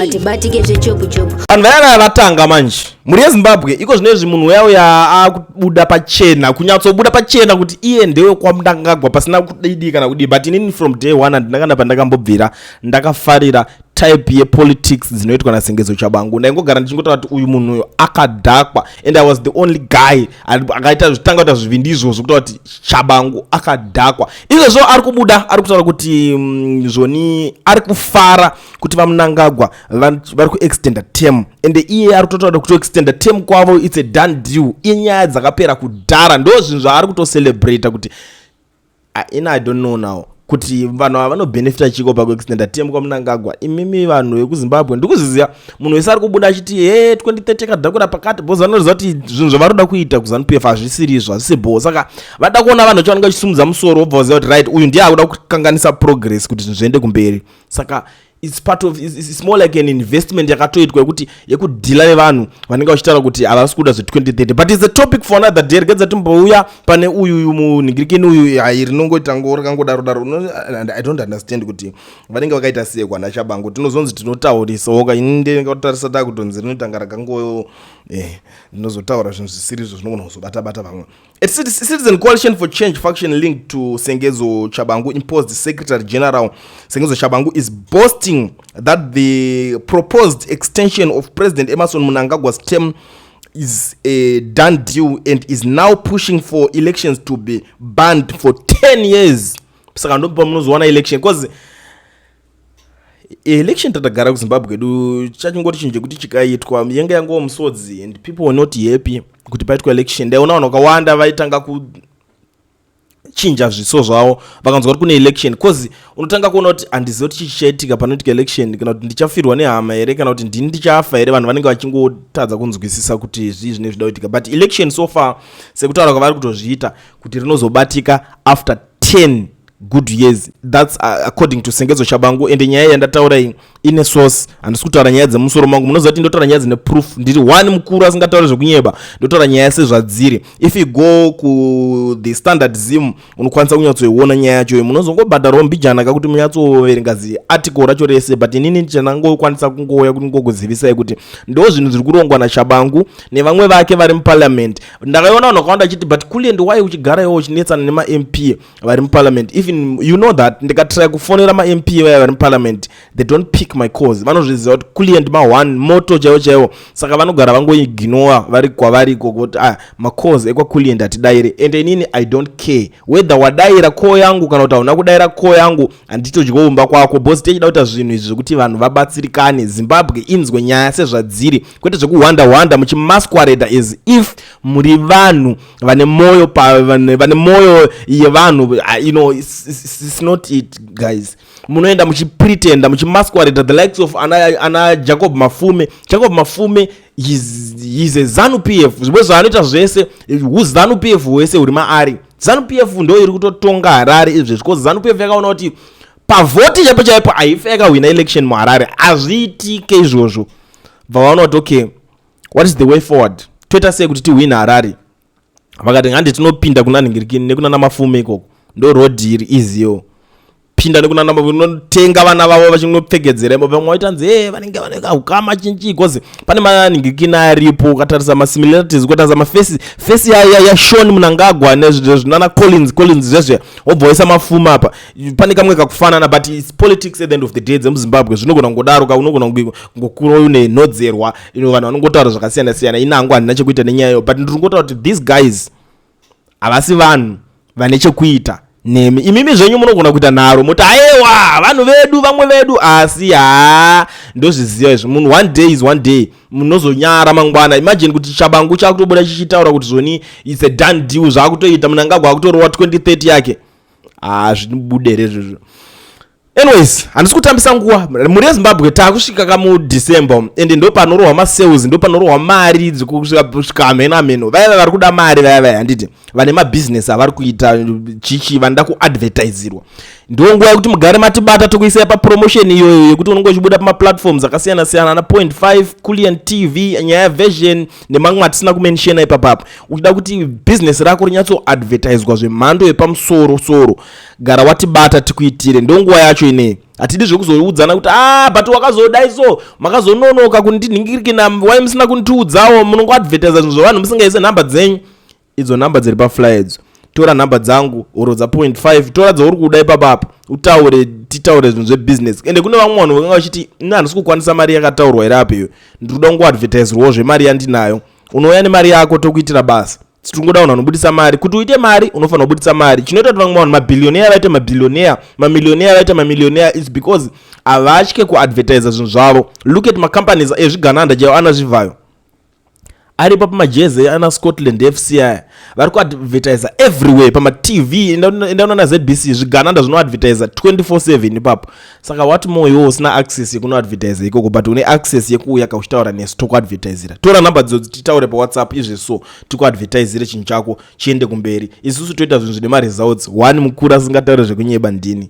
Atibatike zvechopu-chopu. Vanhu vaya vaya vatanga manje, mhuri yeZimbabwe. Iko zvino izvi munhu uya uya akubuda pachena, kunyatsobuda pachena kuti iye ndewekwaMnangagwa, pasina kudidi kana kudii. But inini from day one handina kana pandakambobvira ndakafarira type yepolitics dzinoitwa naSengezo Chabangu. Ndaingogara ndichingotaura kuti uyu munhu uyu akadhakwa, and I was the only guy akaita zvitanga kuita zvivindi izvozvo kutaura kuti Chabangu akadhakwa. Izvozvo ari kubuda ari kutaura kuti zvoni ari kufara kuti vaMnangagwa vari kuextenda term, ende iye ari kutotaura kuti kuextenda term kwavo, it's a done deal, inyaya dzakapera kudhara. Ndo zvinhu zvaari kutocelebrata kuti ina I don't know now kuti vanhu ava vanobhenefita chiko pakuextenda term kwaMnangagwa. Imimi vanhu vekuZimbabwe, ndikuziziva munhu wese ari kubuda achiti he 2030 yakadhakura pakati, because vanoziva kuti zvinhu zvavari kuda kuita kuZANU PF hazvisiri izvo, hazvisi bho. Saka vada kuona vanhu vacho vanenge vachisimudza musoro, wobva waziva kuti right, uyu ndiye akuda kukanganisa progress kuti zvinhu zviende kumberi. Saka it's part of it's more like an investment yakatoitwa yekuti yekudhila nevanhu vanenge vachitaura kuti havasi kuda zve2030. But it's a topic for another day. Regedza timbouya pane uyu munhingirikini uyu. Hai, rinongoita ngo rakangodaro daro. And I don't understand kuti vanenge vakaita sei kwana Chabangu. Tinozonzi tinotaurisawo ka. Ini ndingatarisa takutonzi rinoitanga rakango ndinozotaura zvinhu zvisiri izvo zvinogona kuzobata-bata vamwe. A Citizen Coalition for Change faction linked to Sengezo Chabangu imposed Secretary General Sengezo Chabangu is boasting that the proposed extension of President Emmerson Mnangagwa's term is a done deal and is now pushing for elections to be banned for 10 years. Saka ndopa munozowana election, because election tatagara kuZimbabwe kwedu chachingoti chinhu chekuti chikaitwa yenge yangova musodzi, and people were not happy kuti paitwa election. Ndaiona vanhu vakawanda vaitanga kuchinja zviso zvavo vakanzwa kuti kune election, because unotanga kuona kuti handizivi kuti chii chichaitika panoitika election, kana kuti ndichafirwa nehama here, kana kuti ndini ndichafa here. Vanhu vanenge vachingotadza kunzwisisa kuti zvii zvinenge zvida kuitika. But election so far, sekutaura kwavari kutozviita, kuti rinozobatika after 10 good years. That's according to Sengezo Chabangu. Ende nyaya yandataura iyi ine source. Handisi kutaura nyaya dzemusoro mangu. Munoziva kuti ndotaura nyaya dzine proof. Ndiri one mukuru asingatauri zvekunyeba. Ndotaura nyaya sezvadziri. If you go ku The Standard Zim, unokwanisa kunyatsoiona nyaya yacho. Munozongobhadharawo mbijana kakuti munyatsoverenga ziarticle racho rese. But inini chandangokwanisa kungouya kuti ngokuzivisai kuti ndo zvinhu zviri kurongwa naChabangu nevamwe vake vari muparliament. Ndakaiona vanhu vakawanda achiti, "But Kulliant, why uchigara iwo uchinetsana nemaMP vari muparliament?" Even you know that ndikatry kufonera maMP vaya vari muparliament, they don't pick my calls. Vanozviziva kuti Kulliant ma1 moto chaiwo chaiwo, saka vanogara vangoignora vari kwavari ikoko kuti ah, macalls ekwaKulliant hatidayire. And inini I don't care whether wadayira call yangu kana kuti hauna kudayira call yangu. Handitodyoumba kwako, because tichida kuita zvinhu izvi zvekuti vanhu vabatsirikane, Zimbabwe inzwe nyaya sezvadziri, kwete zvekuhwanda hwanda muchimasquerada as if muri vanhu vane mwoyo, vane mwoyo yevanhu. It's not it, guys. Munoenda muchipretenda, muchimasquerada the likes of ana Jacob Mafume. Jacob Mafume, he's a ZANU PF. Zvimwe zvaanoita zvese huZANU PF hwese huri maari. ZANU PF ndo iri kutotonga Harare izvezvi, because ZANU PF yakaona kuti pavhoti chaipo chaipo haife yakahwina election muHarare, hazviitike izvozvo. Bva vaona kuti okay, what is the way forward? Toita sei kuti tihwine Harare? Vakati ngandi tinopinda kuna nhingirikini nekuna Mafume ikoko, ndo road iri easy. Pinda nekuna unotenga vana vavo vachinopfekedzera imo. Vamwe vaita nzi e vanenge vane kahukama chinchi, because pane manhingirikini aripo. Ukatarisa masimilarities, ukatarisa mafesi fesi yaSean Mnangagwa nezvinana Collins zvezve, wobva waisa Mafume apa, pane kamwe kakufanana. But it's politics at the end of the day dzemuZimbabwe. Zvinogona kungodaro ka, unogona kungokura une nhodzerwa ino. Vanhu vanongotaura zvakasiyana siyana. Inangu handina chekuita nenyayo, but ndiri kungotaura kuti these guys havasi vanhu vane chekuita nemi. Imimi zvenyu munogona kuita nharo muti aiwa, vanhu vedu, vamwe vedu, asi haa, ndozviziva izvi. Munhu, one day is one day, munozonyara mangwana. Imagine kuti Chabangu chakutobuda chichitaura kuti zvoni it's a done deal, zvaakutoita Mnangagwa akutorova 2030 yake. Hazvibude here izvozvo? Anyways, handisi kutambisa nguva. Mhuri yeZimbabwe, taakusvika kamuDecember, ende ndo panorohwa masales, ndo panorohwa mari dzekusvika hameno hameno. Vaya vari kuda mari vaya vaya, handiti vane mabhizinesi avari kuita chichi, vanoda kuadvertisirwa, ndo nguva yekuti mugare matibata, tokuisai papromotion iyoyo yekuti unonge uchibuda pamaplatforms akasiyana siyana, ana Point 5, Kulliant TV, Nyaya Version nemamwe atisina kumenshena ipapapo. Uchida kuti bhizinesi rako rinyatsoadvertiswa zvemhando yepamusoro soro, gara watibata tikuitire. Ndo nguva yacho inei. Hatidi zvekuzoudzana kuti, "Ah, but wakazodai, so makazononoka kundinhingirikina. Wai musina kundiudzawo?" Munongoadvertisa zvinhu zvavanhu musingaise nhamba dzenyu. Idzo nhamba dziri paflyer idzo, tora nhamba dzangu oro dza.5, tora dzauri kuda ipapapa, utaure, titaure zvinhu zvebusiness. Ende kune vamwe vanhu vanga vachiti, "Ina handisi kukwanisa mari yakataurwa here apo iyo, ndiri kuda kungoadvertisirwawo zvemari yandinayo." Unouya nemari yako, tokuitira basa. Tiringoda vanhu vanobudisa mari. Kuti uite mari, unofanira kubudisa mari. Chinoita kuti vamwe vanhu mabillionaire vaite mabillionaire, mamillionaire vaite mamillionaire, is because havatye kuadvertisa zvinhu zvavo. Look at macompanies ezvigananda chaivo, ana zvivhayo aripo pamajezi, ana Scotland FC aya, vari kuadvertisa everywhere pamatv. Enda unoona ZBC, zvigananda zvinoadvertisa 24/7 ipapo. Saka what more iwo usina access yekunoadvertisa ikoko, but une access yekuuya kauchitaura nesu, tokuadvertisira. Tora nhamba dzodzi, titaure paWhatsApp izveso, tikuadvertisire chinhu chako chiende kumberi. Isusu toita zvinhu zvine maresults. One mukuru asingataure zvekunyeba ndini.